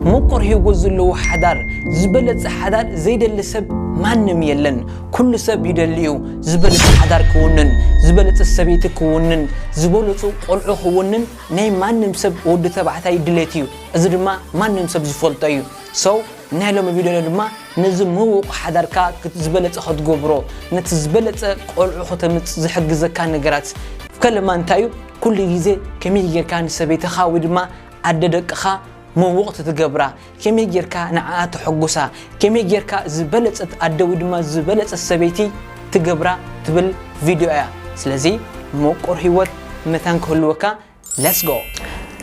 ምቁር ህይወት ዘለዎ ሓዳር፣ ዝበለጸ ሓዳር ዘይደሊ ሰብ ማንም የለን። ኩሉ ሰብ ይደሊ እዩ። ዝበለጸ ሓዳር ክውንን፣ ዝበለጸ ሰበይቲ ክውንን፣ ዝበለጹ ቆልዑ ክውንን ናይ ማንም ሰብ ወዲ ተባዕታይ ድሌት እዩ። እዚ ድማ ማንም ሰብ ዝፈልጦ እዩ። So ናይ ሎሚ ቪድዮና ድማ ነዚ ምውቕ ሓዳርካ ክት- ዝበለጸ ክትገብሮ፣ ነቲ ዝበለጸ ቆልዑ ከተምጽእ ዝሕግዘካ ነገራት። ከለማ እንታይ እዩ? ኩሉ ግዜ ከመይ ጌርካ ንሰበይትኻ ወይ ድማ ኣደ ደቅኻ ምውቕ ትትገብራ፣ ከመይ ጌርካ ንዓኣ ተሐጉሳ፣ ከመይ ጌርካ ዝበለጸት ኣደ ወይ ድማ ዝበለጸት ሰበይቲ ትገብራ ትብል ቪድዮ እያ። ስለዚ ምቁር ህይወት መታን ክህልወካ። Let's go።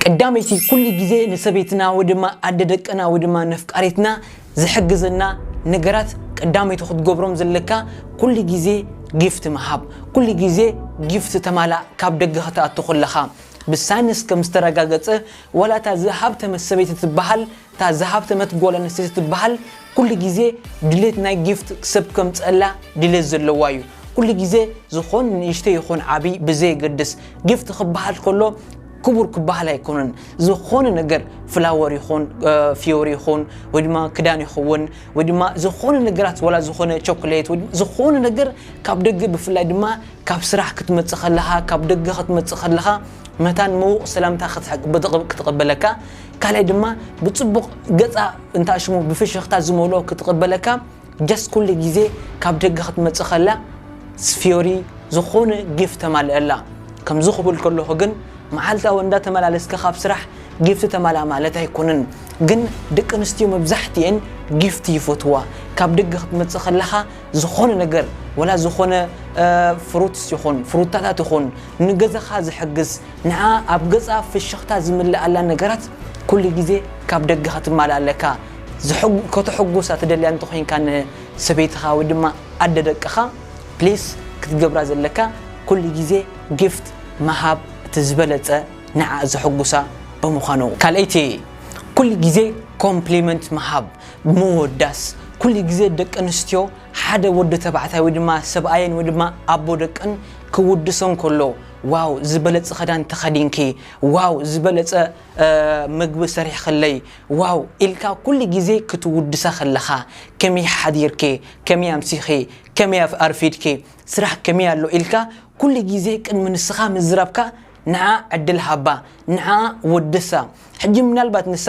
ቀዳመይቲ ኩሉ ግዜ ንሰበይትና ወይ ድማ ኣደ ደቅና ወይ ድማ ነፍቃሪትና ዝሕግዘና ነገራት ቀዳመይቲ ክትገብሮም ዘለካ ኩሉ ግዜ ጊፍት ምሃብ። ኩሉ ግዜ ጊፍት ተማላእ። ካብ ደገ ክትኣቱ ከለኻ ብሳይንስ ከም ዝተረጋገጸ ዋላ እታ ዝሃብተመት ሰበይቲ ትበሃል፣ እታ ዝሃብተመት ጓል ኣንስተይቲ ትበሃል ኩሉ ግዜ ድሌት ናይ ጊፍት ሰብ ከምጸላ ድሌት ዘለዋ እዩ። ኩሉ ግዜ ዝኾነ ንእሽተይ ይኹን ዓቢ ብዘየገድስ ጊፍት ክበሃል ከሎ ክቡር ክበሃል ኣይኮነን። ዝኾነ ነገር ፍላወር ይኹን ፊዮሪ ይኹን ወይ ድማ ክዳን ይኸውን ወይ ድማ ዝኾነ ነገራት ዋላ ዝኾነ ቾኮሌት ወይ ዝኾነ ነገር ካብ ደገ ብፍላይ ድማ ካብ ስራሕ ክትመጽእ ከለኻ ካብ ደገ ክትመጽእ ከለኻ መታን ምውቕ ሰላምታ ክትቀበለካ ካልኣይ ድማ ብጽቡቕ ገጻ እንታ ሽሙ ብፍሽኽታ ዝመልኦ ክትቀበለካ just ኩሉ ግዜ ካብ ደገ ክትመጽእ ከላ ፊዮሪ ዝኾነ ጊፍት ተማልአላ። ከምዚ ክብል ከለኹ ግን መዓልታዊ እንዳተመላለስካ ካብ ስራሕ ጊፍት ተማላ ማለት ኣይኮነን። ግን ደቂ ኣንስትዮ መብዛሕትኤን ጊፍት ይፈትዋ። ካብ ደገ ክትመጽእ ከለኻ ዝኾነ ነገር ወላ ዝኾነ ፍሩትስ ይኹን ፍሩታታት ይኹን ንገዛኻ ዝሕግዝ ንዓ ኣብ ገጻ ፍሽኽታ ዝምልኣላ ነገራት ኩሉ ግዜ ካብ ደገ ክትማልኣ ኣለካ። ከተሐጉሳ ትደልያ እንተኾይንካ ንሰበይትኻ ወይ ድማ ኣደ ደቅኻ ፕሊስ ክትገብራ ዘለካ ኩሉ ግዜ ጊፍት ምሃብ እቲ ዝበለጸ ንዓ ዘሐጉሳ ብምዃኑ። ካልኣይቲ ኩሉ ግዜ ኮምፕሊመንት ምሃብ ምውዳስ። ኩሉ ግዜ ደቂ ኣንስትዮ ሓደ ወዲ ተባዕታይ ወይ ድማ ሰብኣየን ወይ ድማ ኣቦ ደቅን ክውድሶን ከሎ ዋው ዝበለጸ ክዳን ተኸዲንኪ፣ ዋው ዝበለጸ ምግቢ ሰሪሕክለይ፣ ዋው ኢልካ ኩሉ ግዜ ክትውድሳ ከለኻ ከመይ ሓዲርኪ፣ ከመይ ኣምሲኺ፣ ከመይ ኣርፊድኪ፣ ስራሕ ከመይ ኣሎ ኢልካ ኩሉ ግዜ ቅድሚ ንስኻ ምዝራብካ ንዓ ዕድል ሃባ፣ ንዓ ወድሳ። ሕጂ ምናልባት ንሳ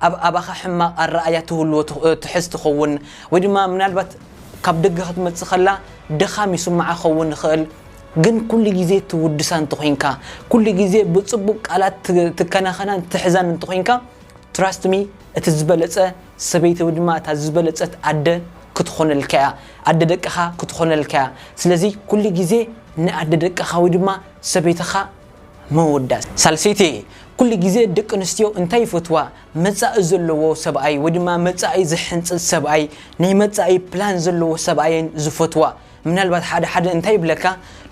ኣብ ኣባኻ ሕማቕ ኣረኣያ ትህልዎ ትሕዝ ትኸውን ወይ ድማ ምናልባት ካብ ደገ ክትመጽእ ከላ ድኻም ይስምዓ ክኸውን ይኽእል። ግን ኩሉ ግዜ ትውድሳ እንተኾይንካ፣ ኩሉ ግዜ ብጽቡቕ ቃላት ትከናኸናን ትሕዛን እንተኾይንካ ትራስት ሚ እቲ ዝበለጸ ሰበይቲ ወይ ድማ እታ ዝበለጸት ኣደ ክትኾነልካ እያ። ኣደ ደቅኻ ክትኾነልካ እያ። ስለዚ ኩሉ ግዜ ንኣደ ደቅኻ ወይ ድማ ሰበይትኻ ምውዳስ። ሳልሰይቲ ኩሉ ግዜ ደቂ ኣንስትዮ እንታይ ይፈትዋ? መጻኢ ዘለዎ ሰብኣይ ወይ ድማ መጻኢ ዝሕንጽጽ ሰብኣይ፣ ናይ መጻኢ ፕላን ዘለዎ ሰብኣየን ዝፈትዋ። ምናልባት ሓደ ሓደ እንታይ ይብለካ?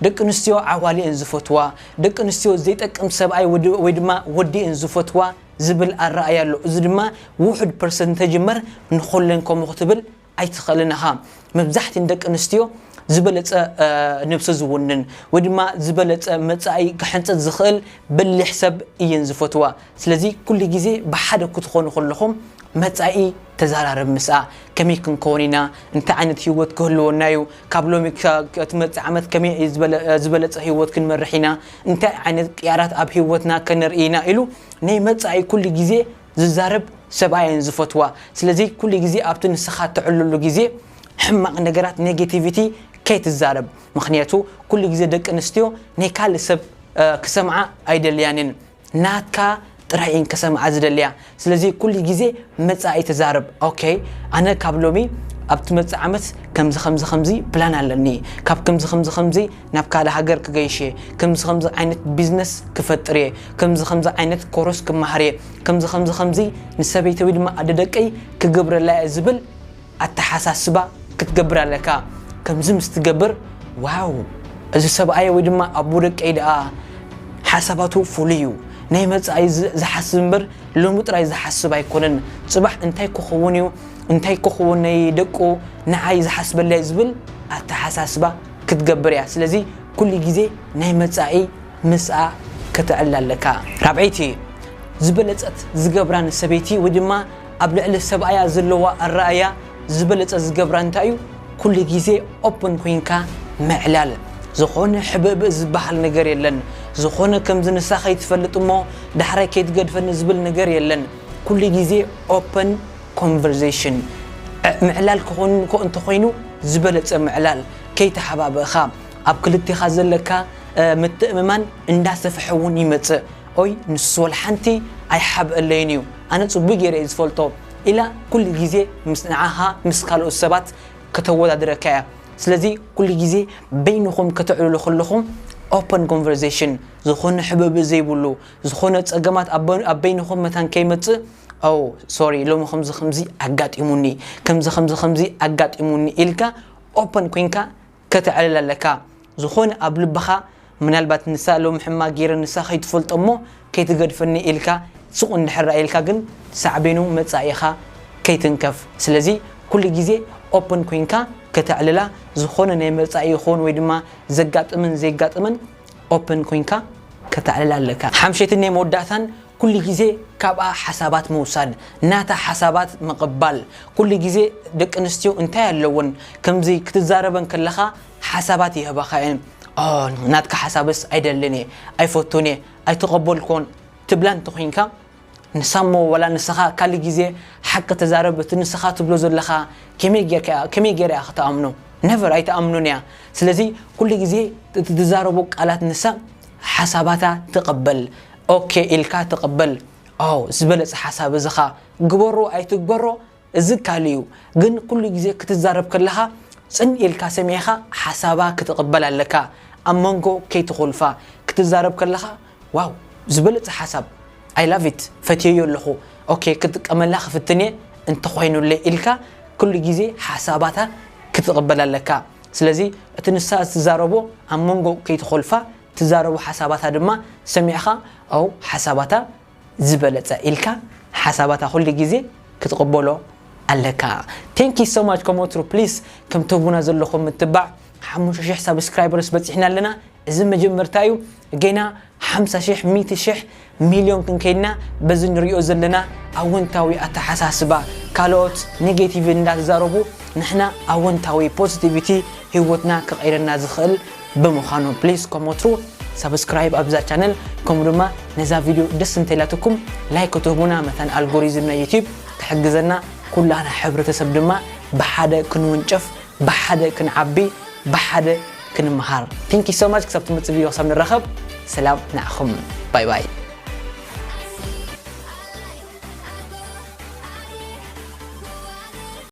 ደቂ ኣንስትዮ ዓዋሊ እየን ዝፈትዋ፣ ደቂ ኣንስትዮ ዘይጠቅም ሰብኣይ ወይ ድማ ወዲ እየን ዝፈትዋ ዝብል ኣረኣያ ኣሎ። እዚ ድማ ውሑድ ፐርሰንተጅ እምበር ንኹለን ከምኡ ክትብል ኣይትኽእልን ኢኻ። መብዛሕትእን ደቂ ኣንስትዮ ዝበለጸ ነብሰ ዝውንን ወይ ድማ ዝበለጸ መጻኢ ክሕንጽጽ ዝኽእል በሊሕ ሰብ እየን ዝፈትዋ። ስለዚ ኩሉ ግዜ ብሓደ ክትኾኑ ከለኹም መጻኢ ተዘራረብ ምስኣ። ከመይ ክንከውን ኢና? እንታይ ዓይነት ህይወት ክህልወና እዩ? ካብ ሎሚ ክሳብ እቲ መጽእ ዓመት ከመይ ዝበለጸ ህይወት ክንመርሕ ኢና? እንታይ ዓይነት ቅያራት ኣብ ህይወትና ከነርኢ ኢና? ኢሉ ናይ መጻኢ ኩሉ ግዜ ዝዛረብ ሰብኣየን ዝፈትዋ። ስለዚ ኩሉ ግዜ ኣብቲ ንስኻ ትዕልሉ ግዜ ሕማቕ ነገራት ኔጌቲቪቲ ከይትዛረብ። ምኽንያቱ ኩሉ ግዜ ደቂ ኣንስትዮ ናይ ካልእ ሰብ ክሰምዓ ኣይደልያንን። ናትካ ጥራይ እየን ክሰምዓ ዝደልያ። ስለዚ ኩሉ ግዜ መጻኢ ተዛረብ። ኦኬ፣ ኣነ ካብ ሎሚ ኣብቲ መጽእ ዓመት ከምዚ ከምዚ ከምዚ ፕላን ኣለኒ። ካብ ከምዚ ከምዚ ከምዚ ናብ ካልእ ሃገር ክገይሽ እየ። ከምዚ ከምዚ ዓይነት ቢዝነስ ክፈጥር እየ። ከምዚ ከምዚ ዓይነት ኮርስ ክመሃር እየ። ከምዚ ከምዚ ከምዚ ንሰበይቲ ወይ ድማ ኣደ ደቀይ ክገብረላ እየ ዝብል ኣተሓሳስባ ክትገብር ኣለካ። ከምዚ ምስ ትገብር ዋው እዚ ሰብኣየ ወይ ድማ ኣቦ ደቀይ ደኣ ሓሳባቱ ፍሉይ እዩ። ናይ መጻኢ ዝሓስብ እምበር ሎሚ ጥራይ ዝሓስብ ኣይኮነን። ጽባሕ እንታይ ክኸውን እዩ እንታይ ክኸውን ናይ ደቁ ንዓይ ዝሓስበለይ ዝብል ኣተሓሳስባ ክትገብር እያ። ስለዚ ኩሉ ግዜ ናይ መጻኢ ምስኣ ክትዕል ኣለካ። ራብዐይቲ ዝበለጸት ዝገብራ ንሰበይቲ ወይ ድማ ኣብ ልዕሊ ሰብኣያ ዘለዋ ኣረኣያ ዝበለጸ ዝገብራ እንታይ እዩ? ኩሉ ግዜ ኦፕን ኮይንካ ምዕላል። ዝኾነ ሕብእብእ ዝበሃል ነገር የለን። ዝኾነ ከምዚ ንሳ ከይትፈልጥ እሞ ዳሕራይ ከይትገድፈኒ ዝብል ነገር የለን። ኩሉ ግዜ ኦፕን ኮንቨርሴሽን ምዕላል ክኾን እኮ እንተኾይኑ ዝበለጸ ምዕላል ከይተሓባበእኻ ኣብ ክልቴኻ ዘለካ ምትእምማን እንዳሰፍሐ እውን ይመጽእ። ኦይ ንሱ ወላ ሓንቲ ኣይሓብአለይን እዩ፣ ኣነ ጽቡቅ ገይረ እየ ዝፈልጦ ኢላ ኩሉ ግዜ ምስ ንዓኻ ምስ ካልኦት ሰባት ከተወዳድረካ እያ። ስለዚ ኩሉ ግዜ በይንኹም ከተዕልሉ ከለኹም ኦፐን ኮንቨርሴሽን ዝኾነ ሕብእብእ ዘይብሉ ዝኾነ ጸገማት ኣብ በይንኹም መታን ከይመጽእ ኦ ሶሪ ሎሚ ከምዚ ከምዚ ኣጋጢሙኒ ከምዚ ከምዚ ከምዚ ኣጋጢሙኒ ኢልካ ኦፐን ኮይንካ ከተዕልል ኣለካ። ዝኾነ ኣብ ልብኻ ምናልባት ንሳ ሎም ሕማቕ ገይረ ንሳ ከይትፈልጦ እሞ ከይትገድፈኒ ኢልካ ስቕ እንድሕር ኢልካ ግን ሳዕቤኑ መጻኢኻ ከይትንከፍ። ስለዚ ኩሉ ግዜ ኦፕን ኮይንካ ከተዕልላ ዝኾነ ናይ መጻኢ ይኹን ወይ ድማ ዘጋጥምን ዘይጋጥምን ኦፕን ኮይንካ ከተዕልላ ኣለካ። ሓምሸትን ናይ መወዳእታን ኩሉ ግዜ ካብኣ ሓሳባት ምውሳድ፣ ናታ ሓሳባት ምቕባል። ኩሉ ግዜ ደቂ ኣንስትዮ እንታይ ኣለውን ከምዚ ክትዛረበን ከለኻ ሓሳባት ይህባኻ እየን። ኦ ናትካ ሓሳብስ ኣይደልን እየ፣ ኣይፈቱን እየ፣ ኣይተቐበልኩን ትብላ እንተኾይንካ ንሳ እሞ ዋላ ንስኻ ካልእ ግዜ ሓቂ ተዛረብ እቲ ንስኻ ትብሎ ዘለኻ ከመይ ጌርካ ከመይ ጌራ እያ ክትኣምኖ ነቨር ኣይትኣምኖን እያ። ስለዚ ኩሉ ግዜ እቲ ትዛረቦ ቃላት ንሳ ሓሳባታ ትቕበል ኦኬ ኢልካ ትቕበል። ኦ ዝበለጸ ሓሳብ እዝኻ ግበሮ ኣይትግበሮ እዚ ካልእ እዩ። ግን ኩሉ ግዜ ክትዛረብ ከለኻ ጽን ኢልካ ሰሚዕኻ ሓሳባ ክትቕበል ኣለካ። ኣብ መንጎ ከይትኾልፋ ክትዛረብ ከለኻ ዋው ዝበለጸ ሓሳብ I love it ፈትየዮ ኣለኹ ኦኬ ክጥቀመላ ክፍትን እየ እንተኾይኑለይ ኢልካ ኩሉ ግዜ ሓሳባታ ክትቕበል ኣለካ። ስለዚ እቲ ንሳ ዝትዛረቦ ኣብ መንጎ ከይትኾልፋ ትዛረቦ ሓሳባታ ድማ ሰሚዕኻ ኣው ሓሳባታ ዝበለጸ ኢልካ ሓሳባታ ኩሉ ግዜ ክትቕበሎ ኣለካ። Thank you so much ኮሞትሩ please ከም ትህቡና ዘለኹም ምትባዕ ሓሙሽተ ሽሕ ሳብስክራይበርስ በጺሕና ኣለና። እዚ መጀመርታ እዩ። ገና ሓምሳ ሽሕ ሚእቲ ሽሕ ሚልዮን ክንከይድና በዚ ንሪኦ ዘለና ኣወንታዊ ኣተሓሳስባ ካልኦት ኔጌቲቭ እንዳተዛረቡ ንሕና ኣወንታዊ ፖዚቲቪቲ ህይወትና ክቐይረና ዝኽእል ብምዃኑ ፕሊስ ከም ወትሩ ሳብስክራይብ ኣብዛ ቻነል ከምኡ ድማ ነዛ ቪድዮ ደስ እንተኢላትኩም ላይክ ክትህቡና መታን ኣልጎሪዝም ናይ ዩቲዩብ ክሕግዘና ኩላና ሕብረተሰብ ድማ ብሓደ ክንውንጨፍ ብሓደ ክንዓቢ ብሓደ ክንምሃር Thank you so much ክሳብ ትመጽእ ቪድዮ ክሳብ ንራኸብ ሰላም ንዓኹም ባይ ባይ